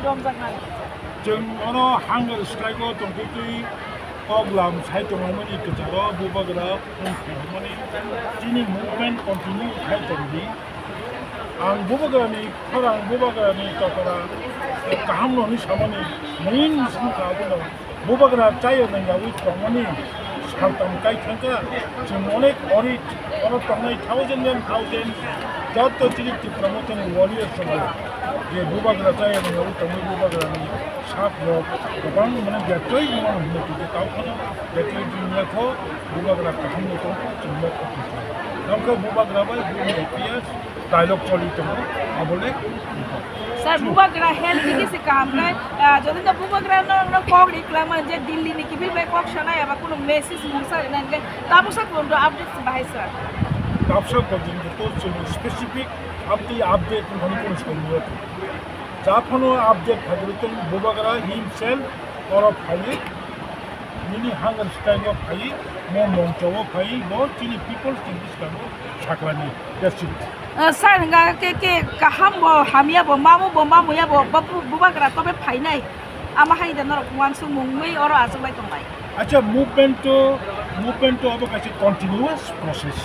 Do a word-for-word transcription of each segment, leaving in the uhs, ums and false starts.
Romjaknani. Chwng oro hunger strike o tongtwi twi kok lam sai tongmani kwcharo bubagra wng thangmani chini movement continue khai tongdi. Ang bubagrani khorang bubagrani tokora kaham no hwnwi samani main wngkha abono. Bubagra chaya nangyawi tongmani saltam kai thangkha, chwng onek ori oro tongnai thousand and thousand joto chini Tipra Mothani warriors tongo, je bubagra chaya nangyawi tongwi bubagrani sak rok kwbang mane betoi mano hinwi tongkha, tao phano betoi tongya kho, bubagra kaham no tongkha, chwng no khoti kha. Tongkha bubagra bai bini I P S dialogue choli tongo, abo le. Sir, bubagra health ni kisi kaham khe, ah, jodi no bubagra no, no kok ri kwlangma je Delhi ni kiphil bai kok sanai aba kuno message mungsa rinai khe, tabuk sa kuno update bahai sir. Tabuk sa kuno to chwng specific update, update ni kono soi ni. Ja phano update phagri tong bubagra himself oro phai. Nini hunger strike o phai, mo moncho o phai, bo chini people's ni bwskango saklani. That's it. Uh, sir, hwnga khe, khe kaham bo, hamya bo, mamu bo, mamuya bo, bo bu-, bubagra tobe phainai. Ama hai da norok uansuk mungwi oro achuklai tongnai. Acha, movement to, movement to abo kaisa continuous process.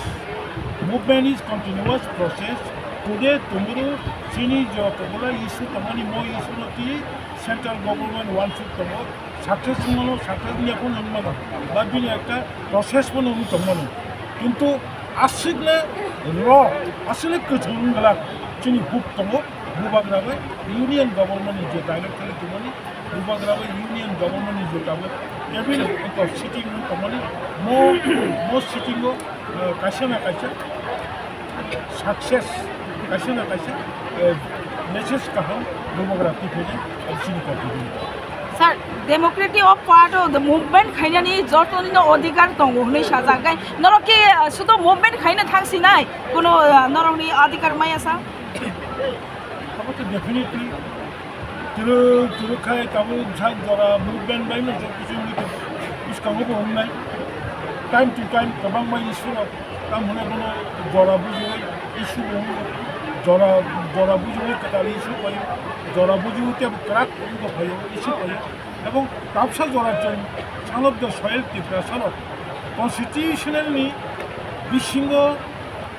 Movement is continuous process. Today, tomorrow, chini joto bola issue tongmani mo issue no twi central government uansuk tongo. Success wngmano, success wngya phano wngmano, ba bini ekta process phano wngwi tongmano. Kintu aswkle ro, aswkle kwchwng wngla chini huk tongo, bubagra bai union government ni je direct khe tongmani, bubagra bai union government ni je tabuk cabinet ekta sitting wngwi tongmani, mo, mo sitting o, eh, kaisa na kaisa success, kaisa na kaisa, eh, message kaham bubagra twi phaidi, chini contribution. Sir, democratic of part of the movement khainani jotonino odhikar tongo hwnwi sajak. Gai norok khe, uh, sudo movement khaina thangsinai, kuno, uh, norokni adhikar maya sa? Abo to definitely. Turu, turu khai tabuk sak jora movement bai no joto chini to bwskango bo wngnai. Time to time kwbangma issue rok tam hwnwi bono jora bujiwi issue bo wngwi jora, jora bujiwi kwtal issue bai jora bujiwi tei kwrak wngwi phaio issue phaio. Ebong tabsa jora chwng Son of the Soil Tiprasa rok constitutional ni bisingo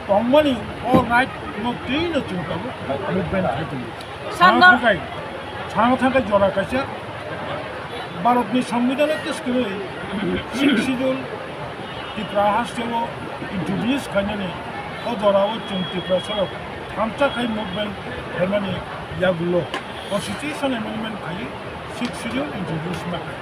tongmani o right no twi no chwng tabuk movement khai tongo. Sando. Sana thangkai, sana thangkai jora kaisa Bharatni Songbidanno tei swkangwi Sixth Schedule Tripura hasteo introduce khainani o jorao chwng Tiprasarok thansa khai movement khaimani yagulo Constitution Amendment khaiwi Sixth Schedule introduce ma kha.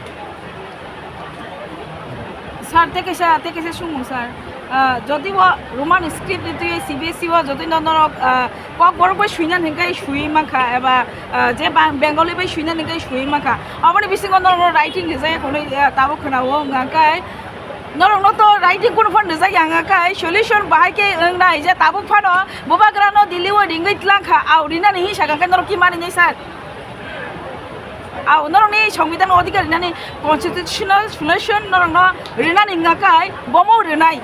Sir, tei kaisa, tei kaisa sumung, sir. Ah, jodi o Roman script ni twi C B S E o jodi no norok, ah, Kokborok bai suina hingkai sui mankha, eba, ah, je Bang-, Bengali bai suina hingkai sui mankha. Aboni bisingo norok writing rijak ya hwnwi, ah, tabuk khwnao, hwnka khe norok no to writing kunu phano rijak ya, hwnka khe solution bahai khe wngnai je tabuk phano bubagra no Delhi o ringwi tlang kha, au rinani hinsa kha khe norok ki mani nai, sir? Au norokni Songbidan odhikar rinani constitutional solution norokno rinani wngkha kai bomo rinai.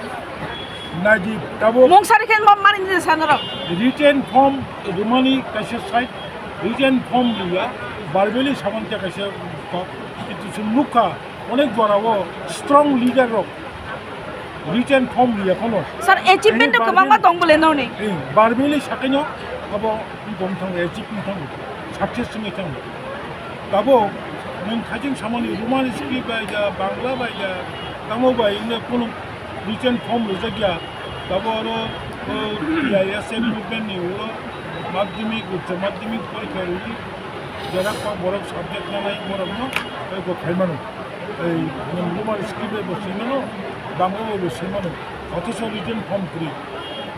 Naidi tabuk mungsari khe ma mani nini sa norok. Written form rwmani kaisa side, written form riya, verbally samani khe kaisa kok, kintu chwng nukha onek jorao strong leader rok written form riya phano. Sir, achievement to kwbangma tong bole noni. Eh, verbally sakaino abo wng tong thango, achieve wng thango, success wngwi thango. Tabuk nwng khaijing samani Roman script bai ja, Bangla bai ja, tamo bai wngkhe kunu written form rijak ya. Tabuk oro, o, T I S F movement ni ulo madhyamik, uccho madhyamik porikha rwdi, jera kok borok subject nanai borokno, ego khaimano. Ei, nwng Roman script bai bo swi mano, Bangla bai bo swi mano, othocho written form kwrwi.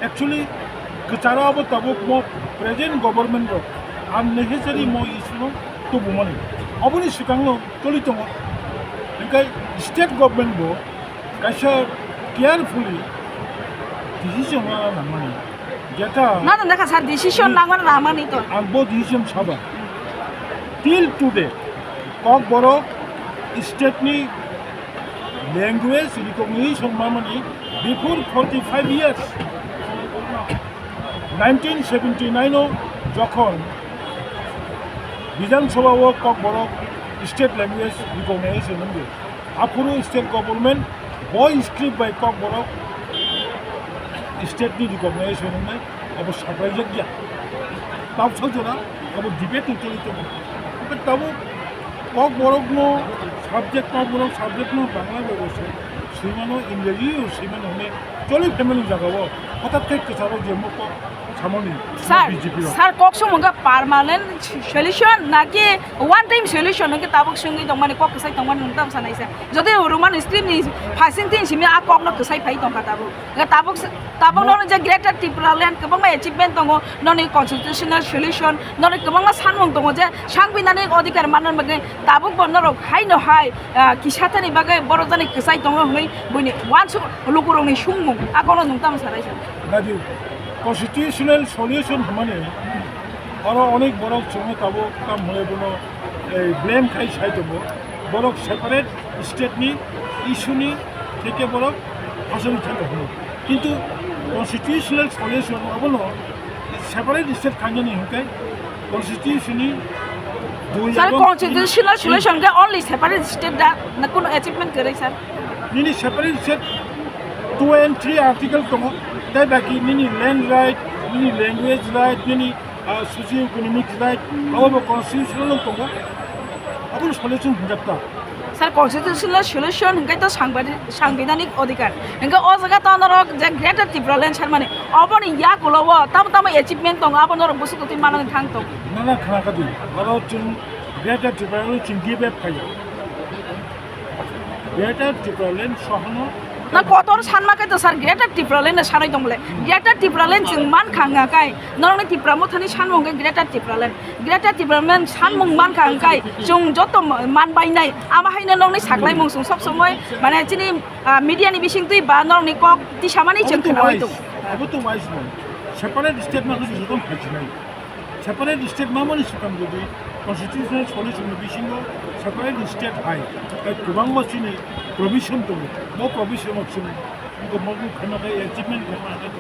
Actually, kwcharo abo tabuk mo present government rok unnecessary mo issue no tubumani. Aboni swkangno choli tongo. Hinkhe state government bo kaisa carefully decision lana nangmani. Jeta nana dekha sir, decision nangmani nangmani to. Ang bo decision saba. Till today, Kokborok state ni language recognition mamani before forty-five years, nineteen seventy-nine o jokhon Bidhan Sabha o Kokborok state language recognize wngwi. Aphuru state government bo script bai Kokborok state ni recognize wngnai abo saklaijak ya. Tabsa jora abo debate ni tuli tongo. Tabuk Kokborok no subject, Kokborok subject no Bangla bai bo se swimano, Ingreji o swimano hwnwi choli family jaga o hothat khe kwcharo je mo Kok samani Sir, B J P rok. Sir, kok song hwnka permanent solution naki one time solution hwnke tabuk swngwi tongmani kok kwsai tongmani nung tam sanai sir. Jodi Roman script ni phasing tin simi a kok no kwsai phai tongkha tabuk. Hwnka tabuk s-, tabuk Mo- no je Greater Tipraland kwbangma achievement tongo, noni constitutional solution, noni kwbangma sanmung tongo je sangbidanik odhikar manna bagwi tabuk bo norok hai no hai, ah, kisa thani bagwi borok jani kwsai tongo hwnwi buini wansuk lukurokni sungmung a kok no nung tam sanai sir. Nadi, constitutional solution hwnmani oro onek borok chwngno tabuk tam hwnwi bono, eh, blame khai sai tongo. Borok separate state ni issue ni theke borok hasoni thangkha hwnwi. Kintu constitutional solution abono separate state khanjani hwnkhe constitution ni dui Sir, ebong constitutional solution ke only separate state da na kuno achievement kwrwi sir? Nini separate state two and three article tongo, tei baki nini land right, nini language right, nini, ah, socio economic right, abo bo constitution o tongo, abo solution hwnjak ta. Sir, constitutional solution hwnkhe to sangbidani-, sangbidhanik odhikar. Hwnkhe o jaga to norok je Greater Tipraland sanmani, oboni yakulo o tamo tamo achievement tongo, abo norok bwswk twi manani thang tongo. Nana khana kadi, oro chwng Greater Tipraland chwng give up khayo. Greater Tipraland sohano Na kotor sanma khe to sir Greater Tipraland no sanai tong bole. Greater Tipraland chwng man kha hwnga kai. Norokni Tipra mothani sanmung khe Greater Tipraland. Greater Tipraland sanmung man kha hwngkai chwng joto man bainai. Ama haino nokni saklaimung chwng sob somoi mane chini, ah, media ni bising twi ba norokni kok tisamani chwng khnaui tong. Abo to wise no. Separate state ma khe joto phaichinai. Separate state mamani swkang jodi constitutional solution ni bisingo separate state hai, tai kwbangma chini provision tongo. Bo provision o chini, bo, bo khana kai achievement khana kai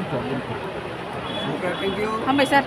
problem tongo. Hambai sir.